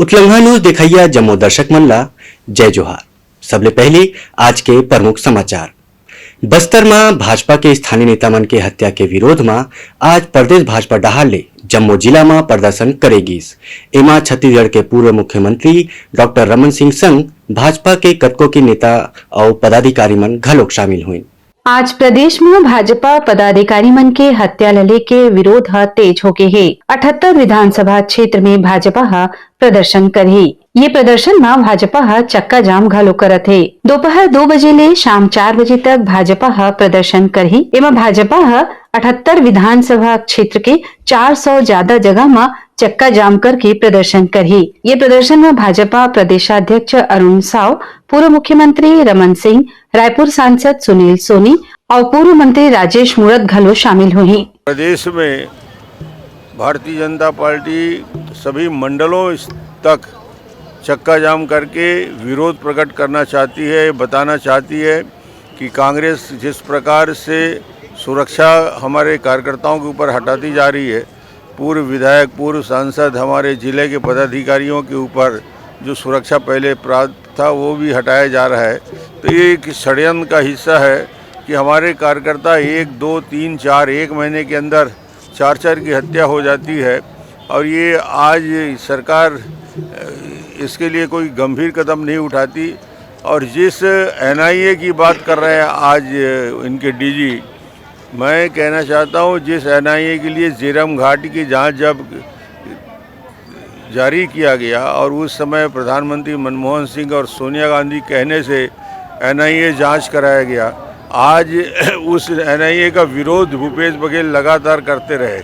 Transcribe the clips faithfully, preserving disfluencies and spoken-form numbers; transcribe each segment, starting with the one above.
उतलंघा news देखइया जम्मो दर्शक मन ला जय जोहार। सबले पहले आज के प्रमुख समाचार। बस्तर म भाजपा के स्थानीय नेता मन के हत्या के विरोध म आज प्रदेश भाजपा डहार ले जम्मो जिला म प्रदर्शन करे गिस। एमा छत्तीसगढ़ के पूर्व मुख्यमंत्री डॉक्टर रमन सिंह संग भाजपा के कतको के नेता अउ पदाधिकारी मन घलोक शामिल होइन। आज प्रदेश म भाजपा पदाधिकारी मन के हत्या ल लेके विरोध ह तेज होगे हे। अठहत्तर विधानसभा क्षेत्र में भाजपा ह प्रदर्शन करही। ये प्रदर्शन म भाजपा ह चक्का जाम घलो करत हे। दोपहर दो बजे ले शाम चार बजे तक भाजपा ह प्रदर्शन करही। एमा भाजपा ह अठहत्तर विधानसभा क्षेत्र के चार सौ ज्यादा जगह म चक्का जाम करके प्रदर्शन करही। ये प्रदर्शन म भाजपा प्रदेशाध्यक्ष अरुण साव, पूर्व मुख्यमंत्री रमन सिंह, रायपुर सांसद सुनील सोनी अउ पूर्व मंत्री राजेश मूणत घलो शामिल होही। प्रदेश में भारतीय जनता पार्टी सभी मंडलों तक चक्का जाम करके विरोध प्रकट करना चाहती है, बताना चाहती है कि कांग्रेस जिस प्रकार से सुरक्षा हमारे कार्यकर्ताओं के ऊपर हटाती जा रही है, पूर्व विधायक, पूर्व सांसद, हमारे जिले के पदाधिकारियों के ऊपर जो सुरक्षा पहले प्राप्त था, वो भी हटाया जा रहा है। तो ये एक षड्यंत्र का हिस्सा है कि हमारे कार्यकर्ता एक, दो, तीन, चार, एक महीने के अंदर चार चार की हत्या हो जाती है और ये आज सरकार, अ, इसके लिए कोई गंभीर कदम नहीं उठाती। और जिस एनआईए की बात कर रहे हैं आज, अ, इनके डीजी, मैं कहना चाहता हूँ, जिस एनआईए के लिए झीरम घाटी की जांच जब जारी किया गया और उस समय प्रधानमंत्री मनमोहन सिंह और सोनिया गांधी कहने से एनआईए जांच कराया गया, आज उस एनआईए का विरोध भूपेश बघेल लगातार करते रहे।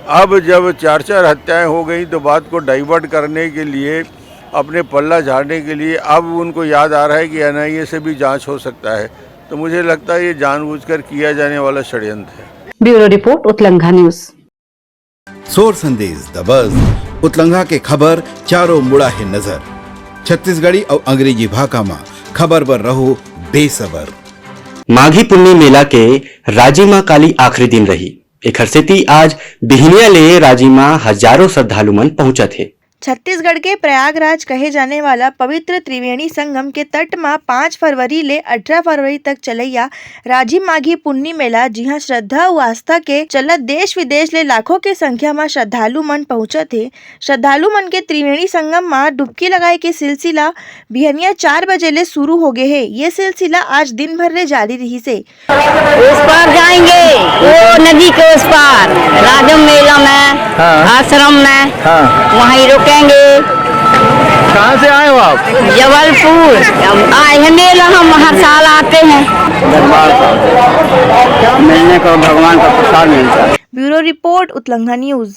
अब जब चार चार हत्याएं हो गई तो बात को डाइवर्ट करने के लिए, अपने पल्ला झाड़ने के लिए अब उनको याद आ रहा है कि एनआईए से भी जांच हो सकता है। तो मुझे लगता है ये जानबूझकर किया जाने वाला षड्यंत्र है। Bureau report, Utlangha news. Sor Sandesh the बज, उतलंघा के खबर चारों मुड़ा हे नजर। छत्तीसगढ़ी अउ अंग्रेजी भाखा म खबर बर रहो बेसबर। माघी पुन्नी मेला के राजिम काली आखिरी दिन रही। एखर सेती आज बिहनिया ले राजिम हजारों श्रद्धालु मन पहुंचत हे। छत्तीसगढ़ के प्रयागराज कहे जाने वाला पवित्र त्रिवेणी संगम के तट म पाँच फरवरी ले अठारह फरवरी तक चलैया राजिम माघी पुन्नी मेला, जिहां श्रद्धा अउ आस्था के चलत देश विदेश ले लाखों के संख्या म श्रद्धालु मन पहुंचत हे। श्रद्धालु मन के त्रिवेणी संगम म डुबकी लगाए के सिलसिला बिहनिया चार बजे ले शुरू हो गे हे। ये सिलसिला आज दिन भर ले जारी रिहिस हे। उस पार जाएंगे, वो नदी के उस पार, राजम मेला में, हाँ। आश्रम में, हाँ। वहीं रुकेंगे। कहाँ से आए हो आप? जबलपुर। आए हैं मेला, हम हर साल आते हैं। दरबार पर मिलने को भगवान का प्रसाद मिलता है। Bureau report, Utlangha news.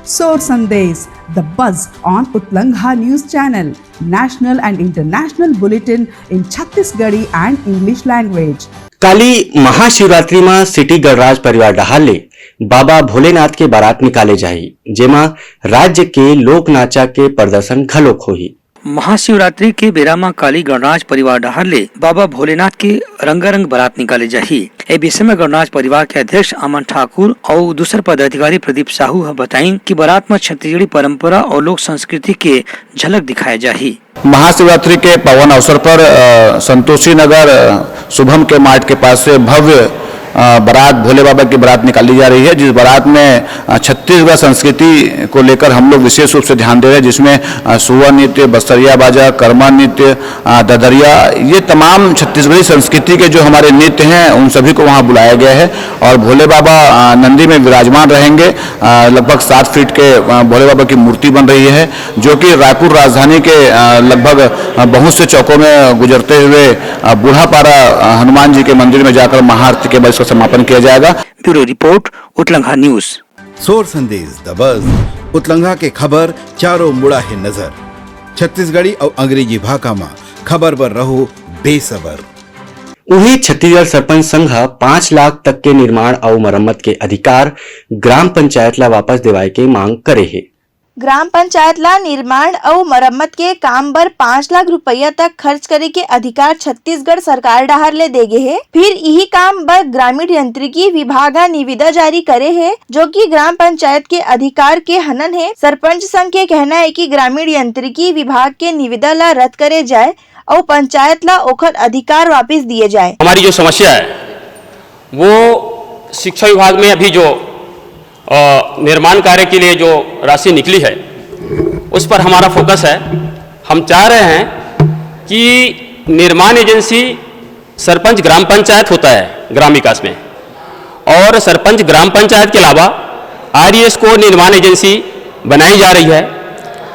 Sor Sandesh, the buzz on Utlangha News Channel, national and international bulletin in Chhattisgarhi and English language. काली महाशिवरात्रि म सिटी गणराज परिवार डहार ले बाबा भोलेनाथ के बारात निकाले जाही, जेमा राज्य के लोक नाचा के प्रदर्शन घलोक होही। महाशिवरात्रि के बेरा म काली गणराज परिवार डहार ले बाबा भोलेनाथ के रंगारंग बारात निकाले जाही। ए विषय म गणराज परिवार के अध्यक्ष अमन ठाकुर अउ दूसर पदाधिकारी प्रदीप साहू ह बताइन कि बारात म छत्तीसगढ़ी परंपरा अउ लोक संस्कृति के झलक दिखाए जाही। महाशिवरात्रि के पावन अवसर पर, अ, संतोषी नगर, अ, शुभम के मार्ट के पास से भव्य, अ, बारात, भोले बाबा की बारात निकाली जा रही है, जिस बारात में, अ, छत्तीसगढ़ संस्कृति को लेकर हम लोग विशेष रूप से ध्यान दे रहे हैं, जिसमें, अ, सुआ नृत्य, बस्तरिया बाजा, कर्मा नृत्य, अ, ददरिया, ये तमाम छत्तीसगढ़ी संस्कृति के जो हमारे नृत्य हैं, उन सभी को वहाँ बुलाया गया है। और भोले बाबा, अ, नंदी में विराजमान रहेंगे। अ, लगभग सात फीट के, अ, भोले बाबा की मूर्ति बन रही है, जो कि रायपुर राजधानी के, अ, लगभग, अ, बहुत से चौकों में गुजरते हुए, अ, बूढ़ापारा, अ, हनुमान जी के मंदिर में जाकर महाआरती के बाद इसका समापन किया जाएगा। Bureau report, Utlangha news. Sor Sandesh the बज, उतलंघा के खबर चारों मुड़ा हे नजर। छत्तीसगढ़ी अउ अंग्रेजी भाखा म खबर बर रहो बेसबर। उही छत्तीसगढ़ सरपंच संघ ह पाँच लाख तक के निर्माण अउ मरम्मत के अधिकार ग्राम पंचायत ला वापस देवाय के मांग करे हे। ग्राम पंचायत ला निर्माण अउ मरम्मत के काम बर पाँच लाख रुपया तक खर्च करे के अधिकार छत्तीसगढ़ सरकार डहार ले दे गे हे। फिर इही काम बर ग्रामीण यांत्रिकी विभाग ह निविदा जारी करे हे, जो कि ग्राम पंचायत के अधिकार के हनन हे। सरपंच संघ के कहना हे कि ग्रामीण यांत्रिकी विभाग के निविदा ला रद्द करे जाए अउ पंचायत ला ओखर अधिकार वापिस दिए जाए। हमारी जो समस्या है, वो शिक्षा विभाग में अभी जो, अ, निर्माण कार्य के लिए जो राशि निकली है, उस पर हमारा फोकस है। हम चाह रहे हैं कि निर्माण एजेंसी सरपंच ग्राम पंचायत होता है ग्राम विकास में, और सरपंच ग्राम पंचायत के अलावा आरईएस को निर्माण एजेंसी बनाई जा रही है,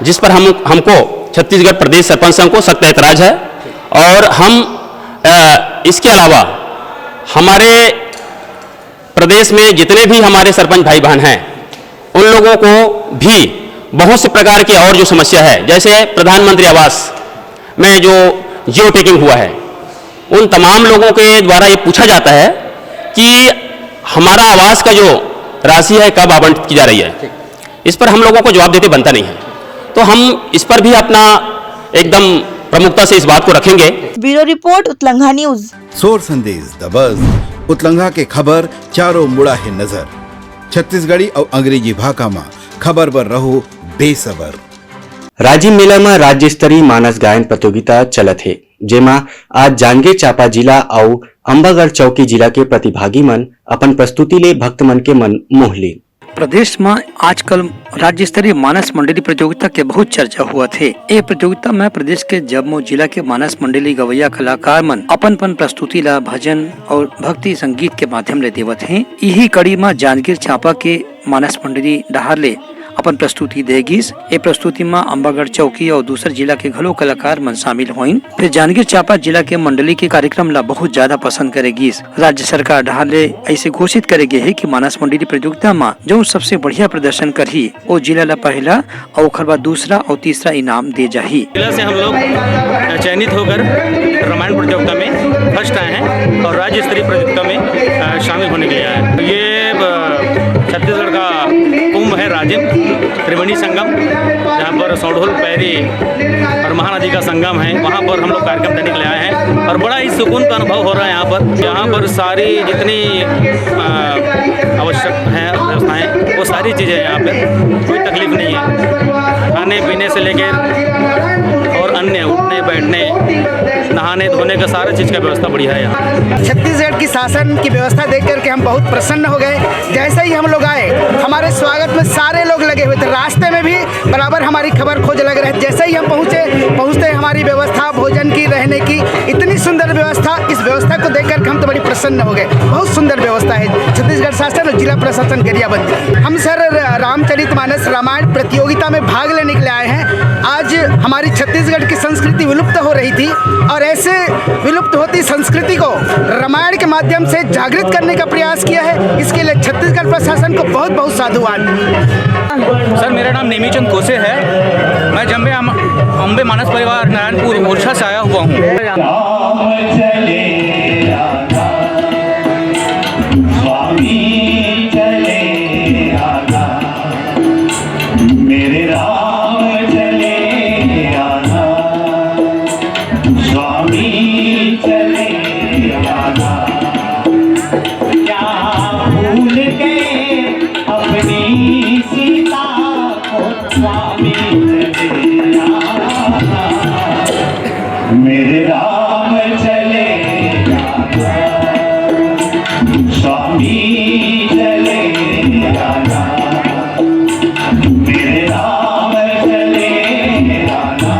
जिस पर हम, हमको छत्तीसगढ़ प्रदेश सरपंच संघ को सख्त ऐतराज है। और हम, अ, इसके अलावा हमारे प्रदेश में जितने भी हमारे सरपंच भाई बहन हैं, उन लोगों को भी बहुत से प्रकार की और जो समस्या है, जैसे प्रधानमंत्री आवास में जो जियो टैगिंग हुआ है, उन तमाम लोगों के द्वारा ये पूछा जाता है कि हमारा आवास का जो राशि है, कब आवंटित की जा रही है। इस पर हम लोगों को जवाब देते बनता नहीं है, तो हम इस पर भी अपना एकदम प्रमुखता से इस बात को रखेंगे। Bureau report, Utlangha news. Sor Sandesh the बज, उतलंघा के खबर चारों मुड़ा हे नजर। छत्तीसगढ़ी अउ अंग्रेजी भाखा म खबर बर रहो बेसबर। राजिम मेला म राज्य स्तरीय मानस गायन प्रतियोगिता चलत हे, जेमा आज जांजगीर चांपा जिला अउ अंबागढ़ चौकी जिला के प्रतिभागी मन अपन प्रस्तुति ले भक्त मन के मन मोह लीन। प्रदेश म आजकल राज्य स्तरीय मानस मंडली प्रतियोगिता के बहुत चर्चा होवत हे। ए प्रतियोगिता म प्रदेश के जम्मो जिला के मानस मंडली गवैया कलाकार मन अपन-अपन प्रस्तुति ला भजन अउ भक्ति संगीत के माध्यम ले देवत हे। इही कड़ी म जांजगीर चांपा के मानस मंडली डहार ले अपन प्रस्तुति दे गिस। ए प्रस्तुति म अंबागढ़ चौकी अउ दूसर जिला के घलो कलाकार मन शामिल होइन। फेर जांजगीर चांपा जिला के मंडली के कार्यक्रम ला बहुत ज्यादा पसंद करे गिस। राज्य सरकार डहार ले अइसे घोषित करे गे हे कि मानस मंडली प्रतियोगिता म जउन सबसे बढ़िया प्रदर्शन करही, ओ जिला ला पहला अउ ओखर बाद दूसरा अउ तीसरा इनाम दे जाही। जिला से हम लोग चयनित होकर रामायण प्रतियोगिता में फर्स्ट आए हैं और राज्य स्तरीय प्रतियोगिता में, अ, शामिल होने के लिए आए हैं। ये, अ, छत्तीसगढ़ का कुंभ है राजिम, त्रिवेणी संगम, जहाँ पर सौढोल, पैरी और महानदी का संगम है। वहाँ पर हम लोग कार्यक्रम देने के लिए आए हैं और बड़ा ही सुकून का अनुभव हो रहा है यहाँ पर। यहाँ पर सारी जितनी, अ, आवश्यक हैं व्यवस्थाएं, वो सारी चीज़ें यहाँ पे, कोई तकलीफ नहीं है। खाने पीने से लेकर और अन्य उठने बैठने, नहाने धोने का, सारा चीज़ का व्यवस्था बढ़िया है यहाँ। छत्तीसगढ़ की शासन की व्यवस्था देख करके हम बहुत प्रसन्न हो गए। जैसे ही हम लोग आए, हमारे स्वागत में सारे लोग लगे हुए थे। रास्ते में भी बराबर हमारी खबर खोज लग रहे थे। जैसे ही हम पहुँचे, पहुँचते हमारी व्यवस्था, भोजन की, रहने की, इतनी सुंदर व्यवस्था। इस व्यवस्था को देख करके हम तो बड़ी प्रसन्न हो गए। बहुत सुंदर व्यवस्था है छत्तीसगढ़ शासन और जिला प्रशासन गरियाबंद। हम सर र-, रामचरितमानस रामायण प्रतियोगिता में भाग लेने के लिए आए हैं। आज हमारी छत्तीसगढ़ की संस्कृति विलुप्त हो रही थी और ऐसे विलुप्त होती संस्कृति को रामायण के माध्यम से जागृत करने का प्रयास किया है। इसके लिए छत्तीसगढ़ प्रशासन को बहुत बहुत साधुवाद। सर, मेरा नाम नेमीचंद कोसे है। मैं जम्बे अम-, अम्बे मानस परिवार नारायणपुर ओरछा से आया हुआ हूँ। राम चले राधा, स्वामी चले राधा, मेरे राम चले राधा, स्वामी चले राधा। क्या भूल गए अपनी सीता को, स्वामी चले राधा, मेरे राम चले राधा, स्वामी चले राधा, मेरे राम चले राधा,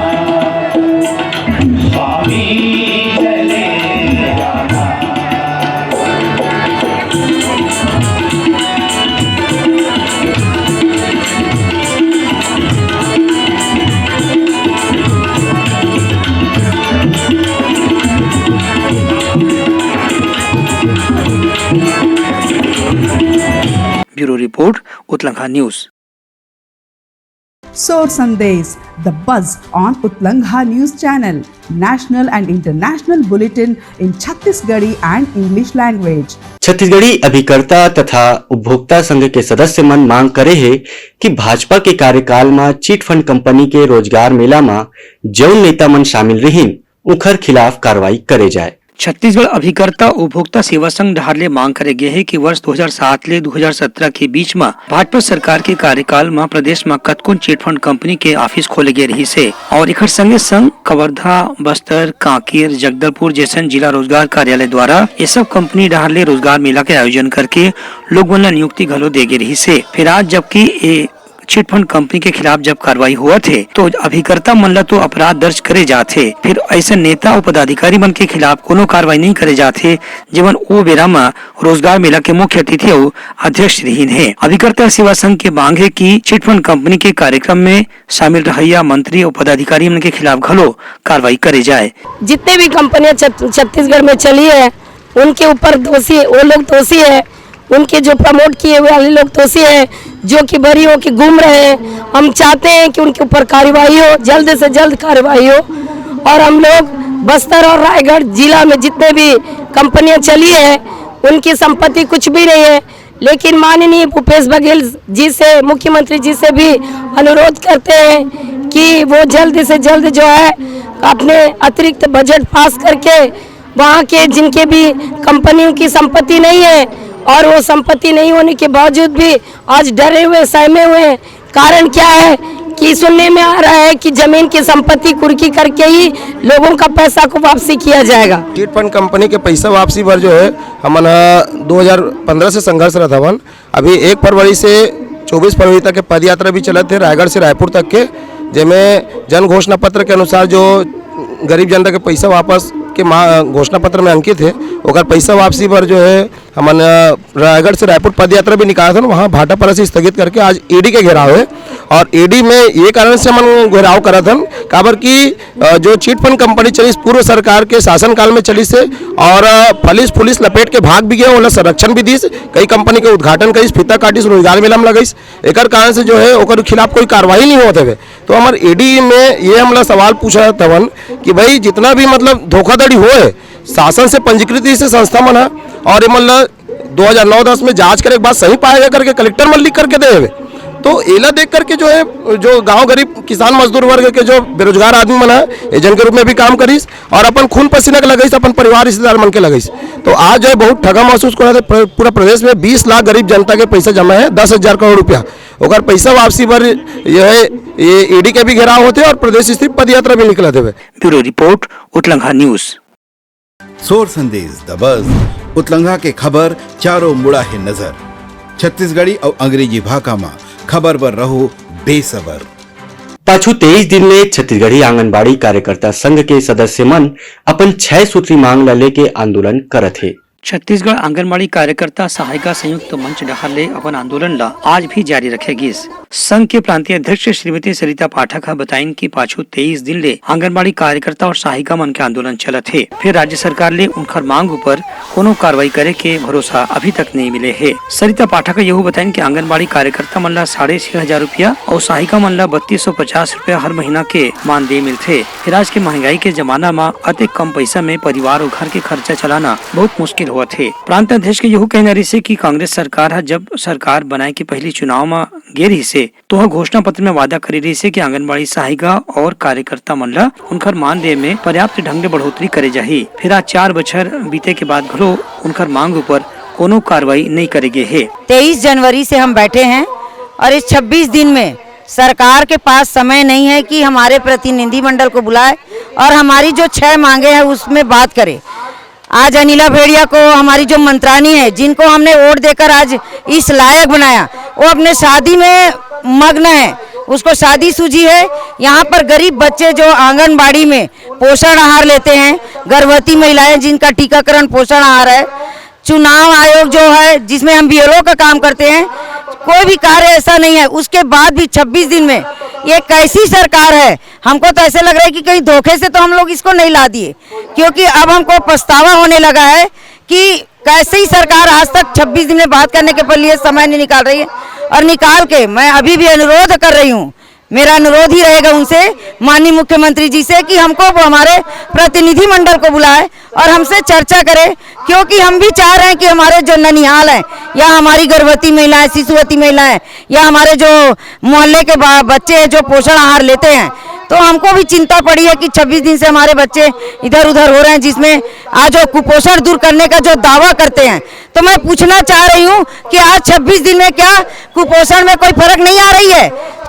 स्वामी चले Radha. Bureau report, Utlangha news. Sor Sandesh, the buzz on Utlangha News Channel, national and international bulletin in Chhattisgarhi and English language. Chhattisgarhi अभिकर्ता तथा उपभोक्ता संघ के सदस्य मन मांग करे हे कि भाजपा के कार्यकाल म चिट फंड कंपनी के रोजगार मेला म जउन नेता मन शामिल रिहिन, उखर खिलाफ कार्रवाई करे जाए। छत्तीसगढ़ अभिकर्ता उपभोक्ता सेवा संघ डहार ले मांग करे गे हे कि वर्ष दो हज़ार सात ले दो हज़ार सत्रह के बीच म भाजपा सरकार के कार्यकाल म प्रदेश म कतकोन चिट फंड कंपनी के ऑफिस खोले गे रिहिस हे और एखर संगे संग कवर्धा, बस्तर, कांकेर, जगदलपुर जैसन जिला रोजगार कार्यालय द्वारा ये सब कंपनी डहार ले रोजगार मेला के आयोजन करके लोग मन ल नियुक्ति घलो दे गे रिहिस हे। फिर आज जबकि ये चिट फंड कंपनी के खिलाफ जब कार्रवाई होवत हे, तो अभिकर्ता मन ल तो अपराध दर्ज करे जात हे, फिर ऐसे नेता अउ पदाधिकारी मन के खिलाफ कोनो कार्रवाई नहीं करे जात हे, जेमन ओ बेरा म रोजगार मेला के मुख्य अतिथि अउ अध्यक्ष रिहिन हे। अभिकर्ता सेवा संघ के मांग हे कि चिट फंड कंपनी के कार्यक्रम में शामिल रहइया मंत्री अउ पदाधिकारी मन के खिलाफ घलो कार्रवाई करे जाए। जितने भी कंपनियां छत-, छत्तीसगढ़ में चली है, उनके ऊपर दोषी, वो लोग दोषी है, उनके जो प्रमोट किए हुए वाले लोग दोषी है, जो कि बरी होके घूम रहे हैं। हम चाहते हैं कि उनके ऊपर कार्रवाई हो, जल्द से जल्द कार्रवाई हो। और हम लोग बस्तर और रायगढ़ जिला में जितने भी कंपनियां चली है, उनकी संपत्ति कुछ भी नहीं है, लेकिन माननीय भूपेश बघेल जी से, मुख्यमंत्री जी से भी अनुरोध करते हैं कि वो जल्द से जल्द जो है अपने अतिरिक्त बजट पास करके वहाँ के जिनके भी कंपनियों की संपत्ति नहीं है और वो संपत्ति नहीं होने के बावजूद भी आज डरे हुए, सहमे हुए हैं। कारण क्या है कि सुनने में आ रहा है कि जमीन की संपत्ति कुर्की करके ही लोगों का पैसा को वापसी किया जाएगा। चिट फंड कंपनी के पैसा वापसी बर जो है, हमन ह दो हज़ार पंद्रह से संघर्षरत हवन। अभी एक फरवरी से चौबीस फरवरी तक के पदयात्रा भी चलत हे रायगढ़ से रायपुर तक के, जेमे जन घोषणा पत्र के अनुसार जो गरीब जनता के पैसा वापस के मा-, घोषणा पत्र में अंकित हे, ओकर पैसा वापसी बर जो है हमन, अ, रायगढ़ से रायपुर पदयात्रा भी निकालत हन, वहाँ भाटापारा से स्थगित करके आज ईडी के घेराव हे। और ईडी में ये कारण से हमन घेराव करत हन, काबर कि, अ, जो चिट फंड कंपनी चलिस पूर्व सरकार के शासनकाल में चलिस हे और, अ, फलिस फुलिस लपेट के भाग भी गए, ओला संरक्षण भी दिस, कई कंपनी के उद्घाटन करिस, फीता काटिस, रोजगार मेला में लगाइस। एकर कारण से जो है ओकर खिलाफ कोई कार्रवाई नहीं होत हवे। तो हमर ईडी में ये हमला सवाल पूछत हवन कि भाई जितना भी मतलब धोखाधड़ी होए, शासन से पंजीकृत इसे संस्था मन ह और ये मन ल दो हज़ार नौ दस में जांच करे के बाद सही पाएगा करके कलेक्टर मन लिख करके दे हवे। तो एला देख करके जो है, जो गांव गरीब किसान मजदूर वर्ग के जो बेरोजगार आदमी मन है, एजेंट के रूप में भी काम करिस और अपन खून पसीना के लगाइस, अपन परिवार रिश्तेदार मन के लगाइस। तो आज जो है बहुत ठगा महसूस करत हे। प्र-, पूरा प्रदेश में बीस लाख गरीब जनता के पैसा जमा है, दस हज़ार करोड़ रुपया। ओकर पैसा वापसी बर ये है, ये ईडी के भी घेराव होथे और प्रदेश स्थित पदयात्रा भी निकलत हवे। Bureau report, Utlangha news. Sor Sandesh, the बज, उतलंघा के खबर चारों मुड़ा हे नजर। छत्तीसगढ़ी अउ अंग्रेजी भाखा म खबर बर रहो बेसबर। पाछू तेईस दिन ले छत्तीसगढ़ी आंगनबाड़ी कार्यकर्ता संघ के सदस्य मन अपन छह सूत्री मांग ल लेके आंदोलन करत हे। छत्तीसगढ़ आंगनबाड़ी कार्यकर्ता सहायिका संयुक्त मंच डहार ले अपन आंदोलन ल आज भी जारी रखे गिस। संघ के प्रांतीय अध्यक्ष श्रीमती सरिता पाठक ह बताइन कि पाछू तेईस दिन ले आंगनबाड़ी कार्यकर्ता और सहायिका मन के आंदोलन चलत हे, फिर राज्य सरकार ले उनखर मांग ऊपर कोनो कार्रवाई करे के भरोसा अभी तक नहीं मिले हे। सरिता पाठक ह यहू बताइन कि आंगनबाड़ी कार्यकर्ता मन ल साढ़े छह हजार रुपया और सहायिका मन ल बत्तीस सौ पचास रुपया हर महीना के मानदेय मिलथे। फिर आज के महंगाई के जमाना म अतेक कम पैसा में परिवार और घर के खर्चा चलाना बहुत मुश्किल होवत हे। प्रांत अध्यक्ष के यहू कहना रहिसे कि कांग्रेस सरकार ह जब सरकार बनाए के पहली चुनाव म गे रहिसे, तो ह घोषणा पत्र में वादा करे रहिसे कि आंगनबाड़ी सहायिका और कार्यकर्ता मन ल उनखर मानदेय में पर्याप्त ढंग ले बढ़ोतरी करे जाही। फिर आज चार बछर बीते के बाद घलो उनखर मांग ऊपर कोनो कार्रवाई नहीं करे गे हे। तेईस जनवरी से हम बैठे हैं और इस छब्बीस दिन में सरकार के पास समय नहीं है कि हमारे प्रतिनिधिमंडल को बुलाए और हमारी जो छह मांगे हैं उसमें बात करे। आज अनिला भेड़िया को, हमारी जो मंत्रानी है, जिनको हमने वोट देकर आज इस लायक बनाया, वो अपने शादी में मग्न है, उसको शादी सूझी है। यहाँ पर गरीब बच्चे जो आंगनबाड़ी में पोषण आहार लेते हैं, गर्भवती महिलाएं जिनका टीकाकरण पोषण आहार है, चुनाव आयोग जो है जिसमें हम बीएलओ का काम करते हैं, कोई भी कार्य ऐसा नहीं है। उसके बाद भी छब्बीस दिन में ये कैसी सरकार है? हमको तो ऐसे लग रहा है कि कहीं धोखे से तो हम लोग इसको नहीं ला दिए, क्योंकि अब हमको पछतावा होने लगा है कि कैसे ही सरकार आज तक छब्बीस दिन में बात करने के लिए समय नहीं निकाल रही है। और निकाल के मैं अभी भी अनुरोध कर रही हूँ मेरा अनुरोध ही रहेगा उनसे, माननीय मुख्यमंत्री जी से, कि हमको वो हमारे प्रतिनिधिमंडल को बुलाए और हमसे चर्चा करें, क्योंकि हम भी चाह रहे हैं कि हमारे जो ननिहाल हैं या हमारी गर्भवती महिलाएं, शिशुवती महिलाएं या हमारे जो मोहल्ले के बा-, बच्चे हैं जो पोषण आहार लेते हैं, तो हमको भी चिंता पड़ी है कि छब्बीस दिन से हमारे बच्चे इधर उधर हो रहे हैं, जिसमें आज वो कुपोषण दूर करने का जो दावा करते हैं, तो मैं पूछना चाह रही हूँ कि आज छब्बीस दिन में क्या कुपोषण में कोई फर्क नहीं आ रही है?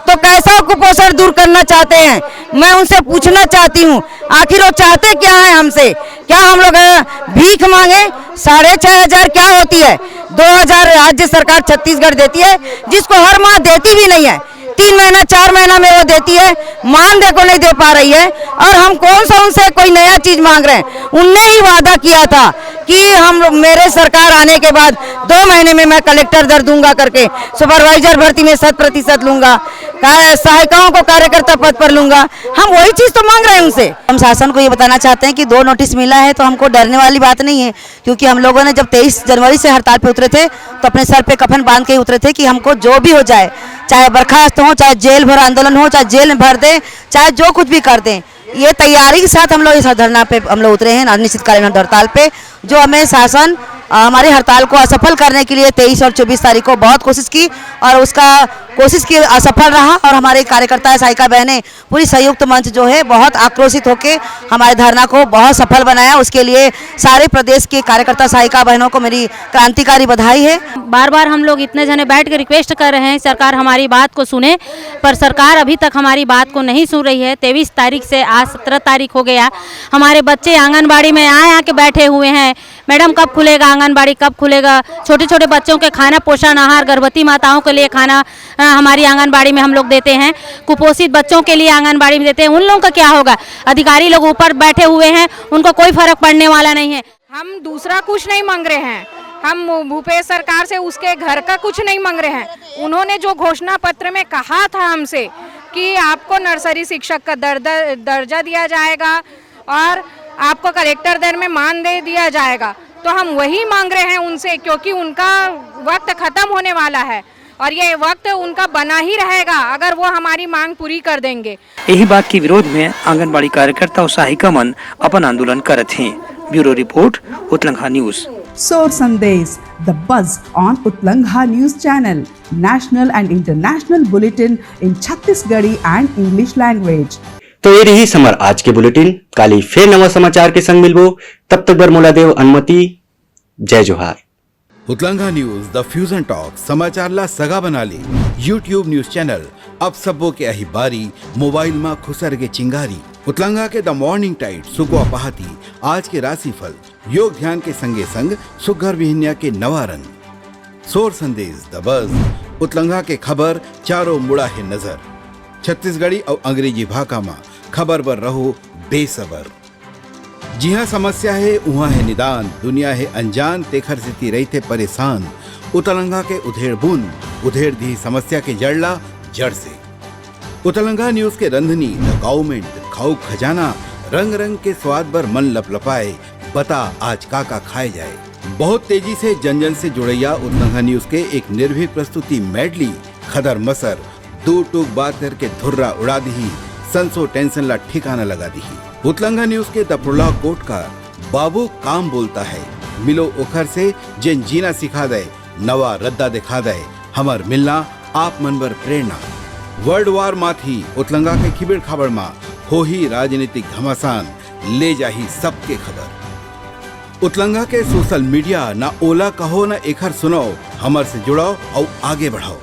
तो कैसा कुपोषण दूर करना चाहते हैं, मैं उनसे पूछना चाहती हूँ। आखिर वो चाहते क्या है हमसे? क्या हम लोग, अ, भीख मांगे? साढ़े छह हजार क्या होती है? दो हजार राज्य सरकार छत्तीसगढ़ देती है, जिसको हर माह देती भी नहीं है, तीन महीना चार महीना में वो देती है, मानदेय को नहीं दे पा रही है। और हम कौन सा उनसे कोई नया चीज मांग रहे हैं? उनने ही वादा किया था कि हम लोग, मेरे सरकार आने के बाद दो महीने में मैं कलेक्टर दर दूंगा करके, सुपरवाइजर भर्ती में शत प्रतिशत लूंगा, का-, सहायिकाओं को कार्यकर्ता पद पर लूंगा। हम वही चीज तो मांग रहे हैं उनसे। हम शासन को ये बताना चाहते हैं कि दो नोटिस मिला है, तो हमको डरने वाली बात नहीं है, क्योंकि हम लोगों ने जब तेईस जनवरी से हड़ताल पे उतरे थे, तो अपने सर पे कफन बांध के ही उतरे थे कि हमको जो भी हो जाए, चाहे बर्खास्त हो, चाहे जेल भर आंदोलन हो, चाहे जेल में भर दें, चाहे जो कुछ भी कर दें, ये तैयारी के साथ हम लोग इस धरना पे हम लोग उतरे हैं, अनिश्चितकालीन हड़ताल पे, जो हमें शासन, अ, हमारी हड़ताल को असफल करने के लिए तेईस और चौबीस तारीख को बहुत कोशिश की और उसका कोशिश की असफल रहा और हमारे कार्यकर्ता सहायिका बहनें पूरी संयुक्त मंच जो है बहुत आक्रोशित होके हमारे धरना को बहुत सफल बनाया। उसके लिए सारे प्रदेश के कार्यकर्ता सहायिका बहनों को मेरी क्रांतिकारी बधाई है। बार बार हम लोग इतने जने बैठ के रिक्वेस्ट कर रहे हैं सरकार हमारी बात को सुने, पर सरकार अभी तक हमारी बात को नहीं सुन रही है। तेईस तारीख से आज सत्रह तारीख हो गया। हमारे बच्चे आंगनबाड़ी में आए आके बैठे हुए हैं, मैडम कब खुलेगा आंगनबाड़ी, कब खुलेगा? छोटे छोटे बच्चों के खाना, पोषण आहार, गर्भवती माताओं के लिए खाना, अ, हमारी आंगनबाड़ी में हम लोग देते हैं, कुपोषित बच्चों के लिए आंगनबाड़ी में देते हैं। उन लोगों का क्या होगा? अधिकारी लोग ऊपर बैठे हुए हैं, उनको कोई फर्क पड़ने वाला नहीं है। हम दूसरा कुछ नहीं मांग रहे हैं, हम भूपेश सरकार से उसके घर का कुछ नहीं मांग रहे हैं। उन्होंने जो घोषणा पत्र में कहा था हमसे कि आपको नर्सरी शिक्षक का दर्द-, दर्जा दिया जाएगा और आपको कलेक्टर दर में मान दे दिया जाएगा, तो हम वही मांग रहे हैं उनसे, क्योंकि उनका वक्त खत्म होने वाला है और ये वक्त उनका बना ही रहेगा अगर वो हमारी मांग पूरी कर देंगे। यही बात के विरोध में आंगनबाड़ी कार्यकर्ता और सहायिका मन अपन आंदोलन करत हैं। Bureau report, Utlangha news. Sor Sandesh, the buzz on Utlangha News Channel, national and international bulletin in Chhattisgarhi and English language. तो ये रही हमर आज के बुलेटिन। काली फेर नवा समाचार के संग मिलबो, तब तक बर मोला देव अनुमति। जय जोहार। उतलंघा न्यूज, द फ्यूजन टॉक, समाचार ला सगा बना ले। YouTube न्यूज चैनल अब सबो के अही बारी, मोबाइल मा खुसर गे चिंगारी। उतलंघा के द मॉर्निंग टाइड, सुकवा पहाती, आज के राशिफल, योग ध्यान के संगे संग सुग्घर बिहनिया के नवा रंग। सोर संदेश, द बज, उतलंघा के खबर, चारों मुड़ा हे नजर। छत्तीसगढ़ी अउ अंग्रेजी भाखा मा खबर बर रहो बेसबर। जिहाँ समस्या हे, उहाँ हे निदान, दुनिया हे अनजान, तेखर सेती रहिथे परेशान। उतलंघा के उधेड़ बुन, उधेड़ दिही समस्या के जड़ ला जड़ से। उतलंघा न्यूज के रंधनी, द काउमेंट, खाऊ खजाना, रंग रंग के स्वाद बर मन लपलपाए, बता आज का का खाए जाए। बहुत तेजी से जन जन से जुड़ैया उतलंघा न्यूज के एक निर्भीक प्रस्तुति मेडली, खदर मसर, दू टूक बात करके धुर्रा उड़ा दिही, संसो टेंशन ला ठिकाना लगा दिही। उतलंघा न्यूज के द प्रोलॉग कोटकार, बाबू काम बोलता है, मिलो ओखर से जेन जीना सिखा दे, नवा रद्दा दिखा दे, हमर मिलना आप मन बर प्रेरणा। वर्ल्ड वार माथी उतलंगा के खिबेड़ खाबड़ मा होही राजनीतिक घमासान, ले जाही सबके खबर। उतलंगा के सोशल मीडिया, ना ओला कहो ना एखर सुनाओ, हमर से जुड़ाओ अउ आगे बढ़ाओ।